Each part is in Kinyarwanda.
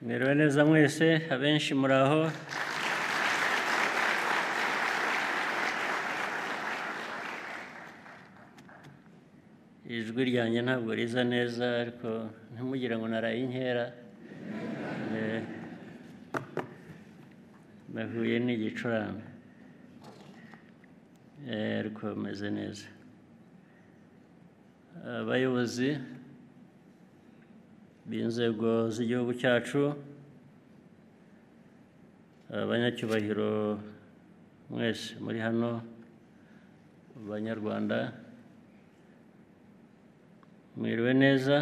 Mwiriwe neza mwese, abenshi muri aho. Ijwi ryanjye ntabwo riza neza, ariko ntimugire ngo naraye inkera. Nahuye n'igicurane, ariko meze neza. Abayobozi b'inzego z'igihugu cyacu, abanyacyubahiro mwese muri hano, Banyarwanda, mwiriwe neza.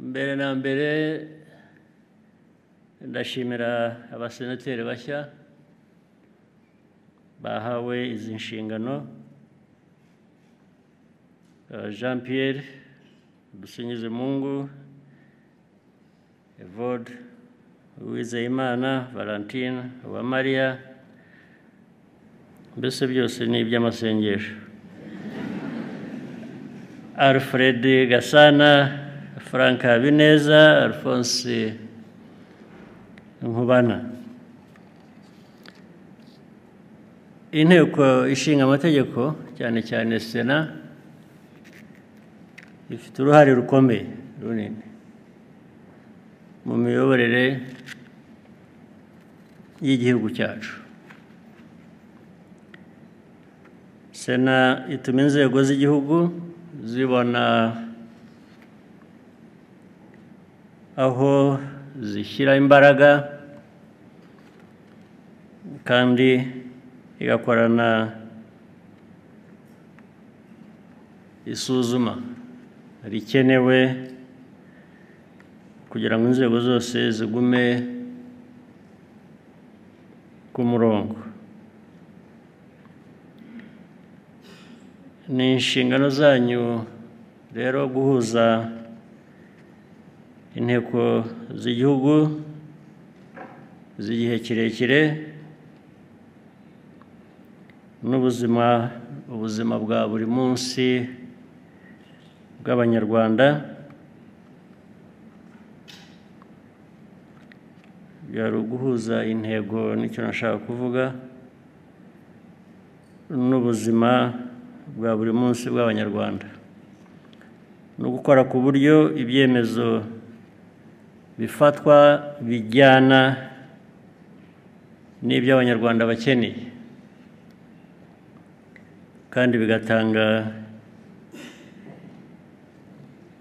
Mbere na mbere ndashimira abasenateri bashya bahawe izi nshingano, Jean Pierre Dusingizemungu, Evode Uwizeyimana, Valentine Uwamariya, mbese byose ni iby'amasengesho, Alfred Gasana, Frank Habineza, Alphonse Nkubana. Inteko ishinga amategeko, cyane cyane Sena, ifite uruhare rukomeye runini mu miyoborere y'igihugu cyacu. Sena ituma inzego z'igihugu zibona aho zishyira imbaraga, kandi igakorana isuzuma rikenewe kugira ngo inzego zose zigume ku murongo. Ni inshingano zanyu rero guhuza inteko z'igihugu z'igihe kirekire n'ubuzima, ubuzima bwa buri munsi bw'Abanyarwanda. Byari uguhuza intego, nicyo nashaka kuvuga, n'ubuzima bwa buri munsi bw'Abanyarwanda, no gukora ku buryo ibyemezo bifatwa bijyana n'ibyo Abanyarwanda bakeneye, kandi bigatanga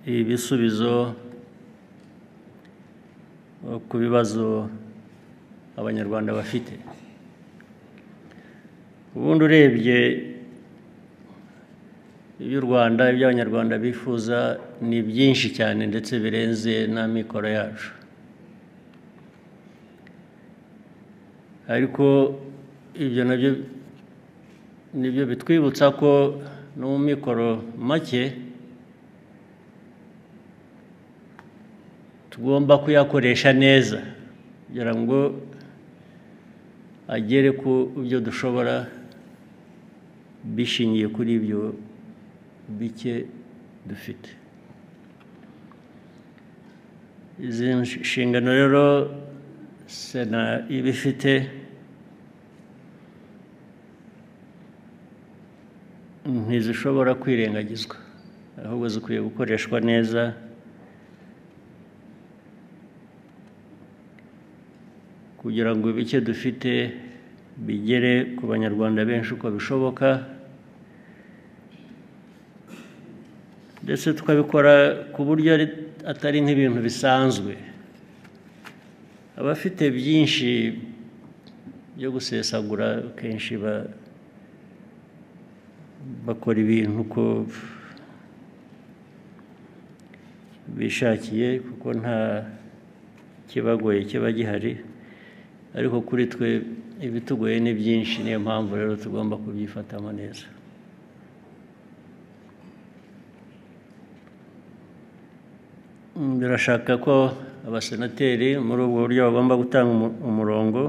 ibisubizo ku bibazo Abanyarwanda bafite. Ubundi urebye iby'u Rwanda, ibyo Abanyarwanda bifuza ni byinshi cyane, ndetse birenze n'amikoro yacu. Ariko ibyo nabyo nibyo bitwibutsa ko no mu mikoro make tugomba kuyakoresha neza kugira ngo agere ku byo dushobora bishingiye kuri ibyo bike dufite. Izi nshingano rero Sena iba ifite ntizishobora kwirengagizwa, ahubwo zikwiye gukoreshwa neza kugira ngo ibike dufite bigere ku Banyarwanda benshi uko bishoboka, ndetse tukabikora ku buryo atari nk'ibintu bisanzwe. Abafite byinshi byo gusesagura kenshi bakora ibintu uko bishakiye, kuko nta kibagoye kiba gihari, ariko kuri twe ibitugoye ni byinshi, niyo mpamvu rero tugomba kubyifatamo neza. Birashaka ko abasenateri muri ubwo buryo bagomba gutanga umurongo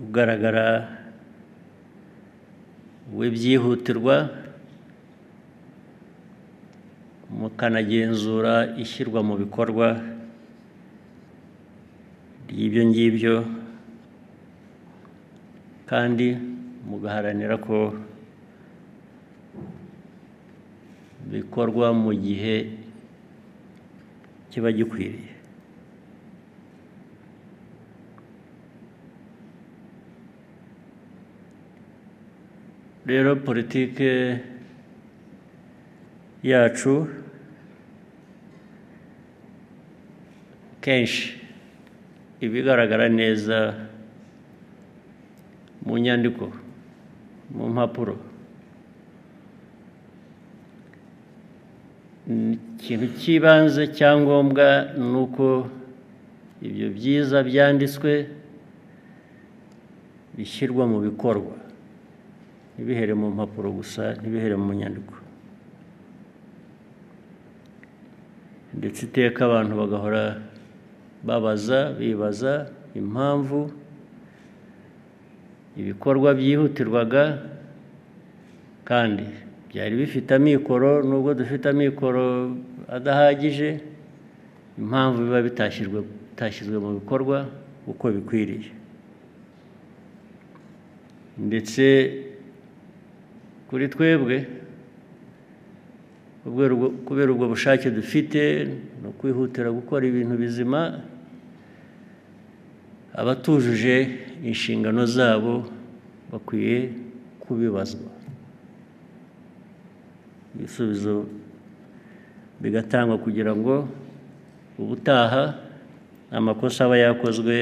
ugaragara w'ibyihutirwa, mukanagenzura ishyirwa mu bikorwa ry'ibyo ngibyo, kandi mugaharanira ko bikorwa mu gihe kiba gikwiriye. Rero politike yacu kenshi ibigaragara neza mu nyandiko, mu mpapuro. Ikintu cy'ibanze cyangombwa ni uko ibyo byiza byanditswe bishyirwa mu bikorwa, ntibihere mu mpapuro gusa, ntibihere mu nyandiko. Ndetse iteka abantu bagahora babaza, bibaza impamvu ibikorwa byihutirwaga kandi byari bifite amikoro, nubwo dufite amikoro adahagije, impamvu biba bitashyizwe mu bikorwa uko bikwiriye. Ndetse kuri twebwe kubera ubwo bushake dufite no kwihutira gukora ibintu bizima, abatujuje inshingano zabo bakwiye kubibazwa, ibisubizo bigatangwa kugira ngo ubutaha amakosa aba yakozwe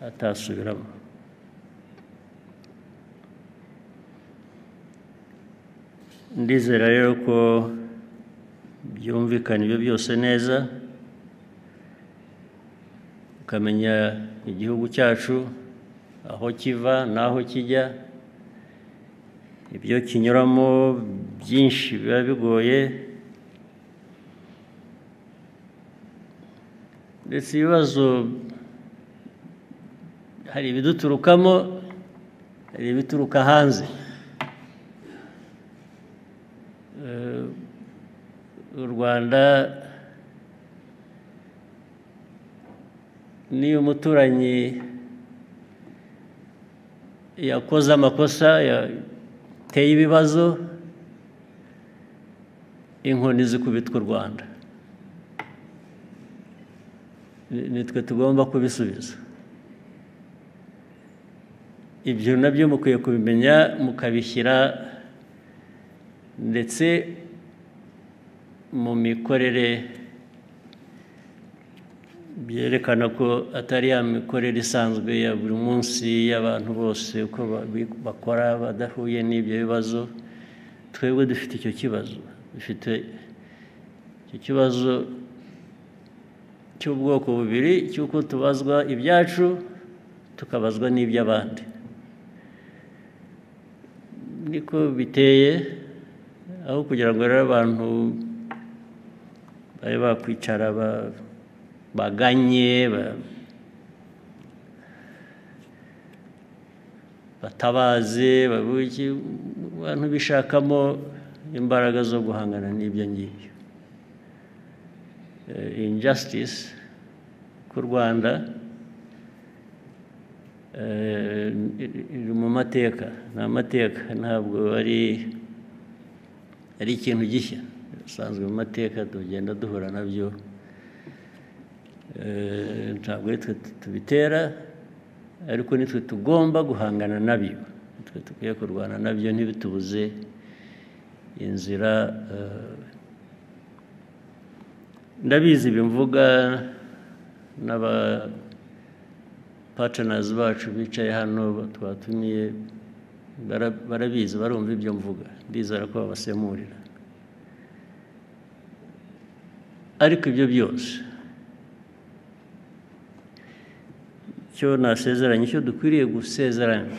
atasubiramo. Ndizera rero ko byumvikana ibyo byose neza, ukamenya igihugu cyacu aho kiva n'aho kijya, ibyo kinyuramo byinshi biba bigoye, ndetse ibibazo hari ibiduturukamo, hari ibituruka hanze. U Rwanda niyo umuturanyi yakoze amakosa, yateye ibibazo, inkoni zikubitwa u Rwanda, nitwe tugomba kubisubiza. Ibyo nabyo mukwiye kubimenya, mukabishyira ndetse mu mikorere byerekana ko atari ya mikorere isanzwe ya buri munsi y'abantu bose uko bakora badahuye n'ibyo bibazo. Twebwe dufite icyo kibazo, dufite icyo kibazo cy'ubwoko bubiri, cy'uko tubazwa ibyacu tukabazwa n'iby'abandi. Niko biteye, aho kugira ngo rero abantu babe bakwicara baganye, batabaze, abantu bishakamo imbaraga zo guhangana n'ibyo ngibyo. Injustice ku Rwanda iri mu mateka, ni amateka, ntabwo ari ikintu gishya, bisanzwe mu mateka tugenda duhura nabyo. Ntabwo ari twe tubitera, ariko nitwe tugomba guhangana nabyo, nitwe dukwiye kurwana nabyo, ntibitubuze inzira. Ndabizi bimvuga n'aba partners bacu bicaye hano twatumiye, barabizi, barumva ibyo mvuga, ndizera ko babasemurira. Ariko ibyo byose icyo nasezeranye, icyo dukwiriye gusezerana,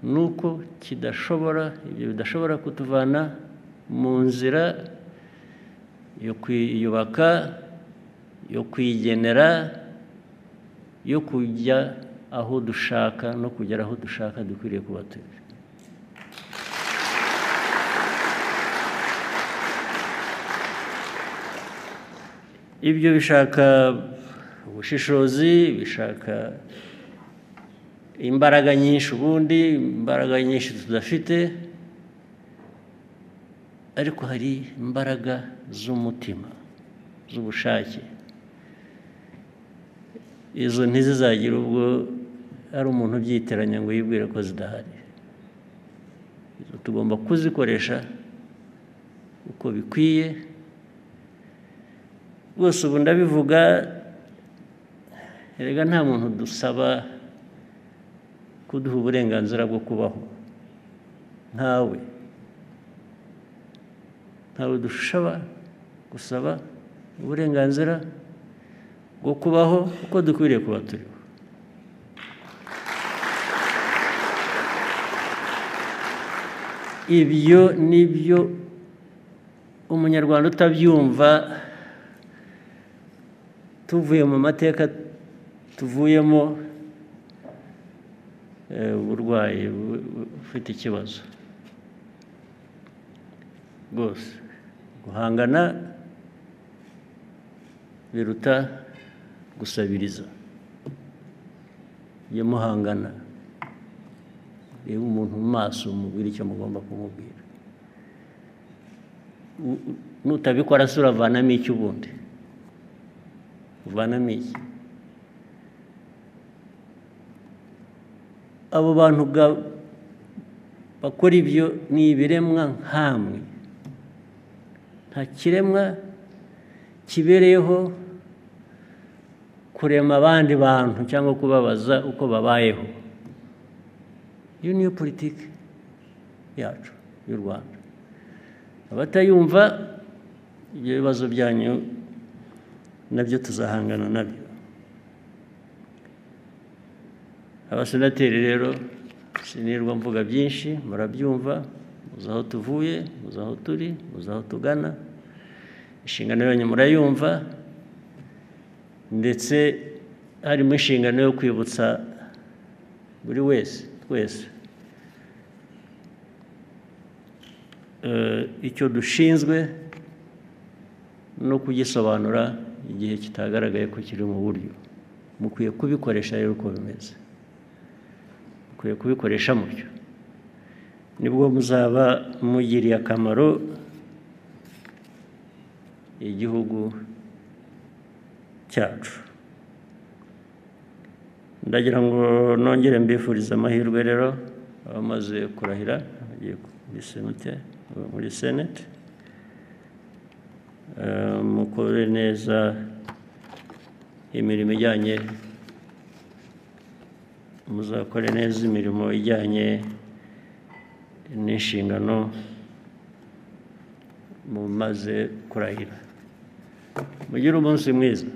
nuko kidashobora, ibyo bidashobora kutuvana mu nzira yo kwiyubaka, yo kwigenera, yo kujya aho dushaka no kugera aho dushaka dukwiriye kuba turi. Ibyo bishaka ubushishozi, bishaka imbaraga nyinshi, ubundi imbaraga nyinshi tudafite, ariko hari imbaraga z'umutima, z'ubushake. Izo ntizizagira ubwo ari umuntu ubyitiranya ngo yibwire ko zidahari. Izo tugomba kuzikoresha uko bikwiye. Rwose ubu ndabivuga, erega nta muntu dusaba kuduha uburenganzira bwo kubaho, ntawe dushobora gusaba uburenganzira bwo kubaho uko dukwiriye kuba turiho. Ibyo nibyo umunyarwanda utabyumva, tuvuye mu mateka tuvuyemo, uburwayi ufite ikibazo rwose. Guhangana biruta gusabiriza. Iyo muhangana, reba umuntu mu maso, umubwire icyo mugomba kumubwira. Nutabikora se uravanamo iki ubundi? Uvanamo iki? Abo bantu bakora ibyo ni ibiremwa nkamwe. Nta kiremwa kibereyeho kurema abandi bantu cyangwa kubabaza uko babayeho. Iyo niyo politiki yacu y'u Rwanda. Abatayumva, ibyo bibazo byanyu nabyo tuzahangana nabyo. Abasenateri rero sinirwa mvuga byinshi, murabyumva, muzi aho tuvuye, muzi aho turi, muzi aho tugana. Inshingano yanyu murayumva, ndetse harimo inshingano yo kwibutsa buri wese, twese, icyo dushinzwe no kugisobanura igihe kitagaragaye ko kiri mu buryo. Mukwiye kubikoresha rero uko bimeze, mukwiye kubikoresha mutyo, nibwo muzaba mugiriye akamaro igihugu cyacu. Ndagira ngo nongere mbifurize amahirwe rero abamaze kurahira bagiye muri Senate, mukore neza imirimo ijyanye, muzakore neza imirimo ijyanye n'inshingano mumaze kurahira. Mugire umunsi mwiza.